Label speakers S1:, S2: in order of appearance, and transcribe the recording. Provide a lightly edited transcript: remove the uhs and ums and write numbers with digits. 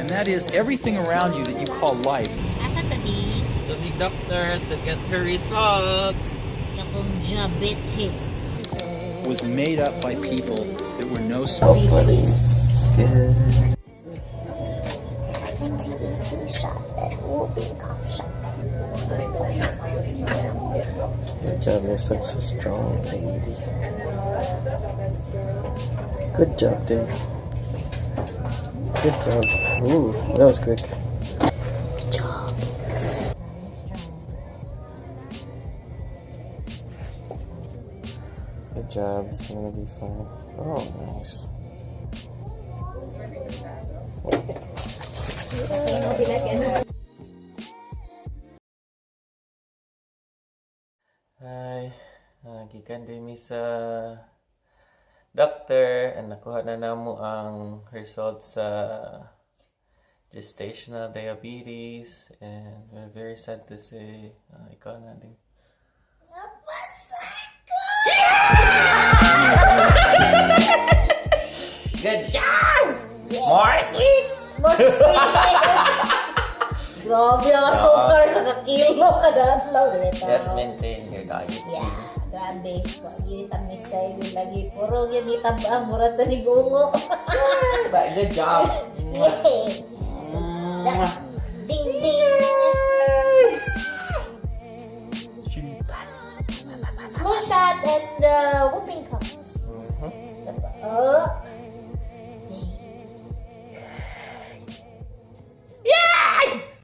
S1: And that is everything around you that you call life
S2: Asa to di?
S3: To the doctor to get her result.
S2: Sa akong diabetes.
S1: Was made up by people that were no
S3: Hopefully it's good.
S2: I'm taking a flu shot at whooping cough shot.
S3: Good job, you're such a strong lady. Good job, dude. Good job. Ooh, that was quick.
S2: Good job.
S3: Good job, it's gonna be fine. Oh, nice. Hi, gikan din mi sa doctor and nakuha na namo ang results sa gestational diabetes and we're very sad to say ikaw na din. Good job! More sweets!
S2: More sweet! Grabe ang asukar sa kakilo kada adlaw.
S3: Just maintain your diet.
S2: Yeah, grabe. Wa gyud tamisay gyud lagi puro gyud ni tabang mura ta ni gungo.
S3: But good job!
S2: Yay! Jack. Ding ding. Flu shot and whooping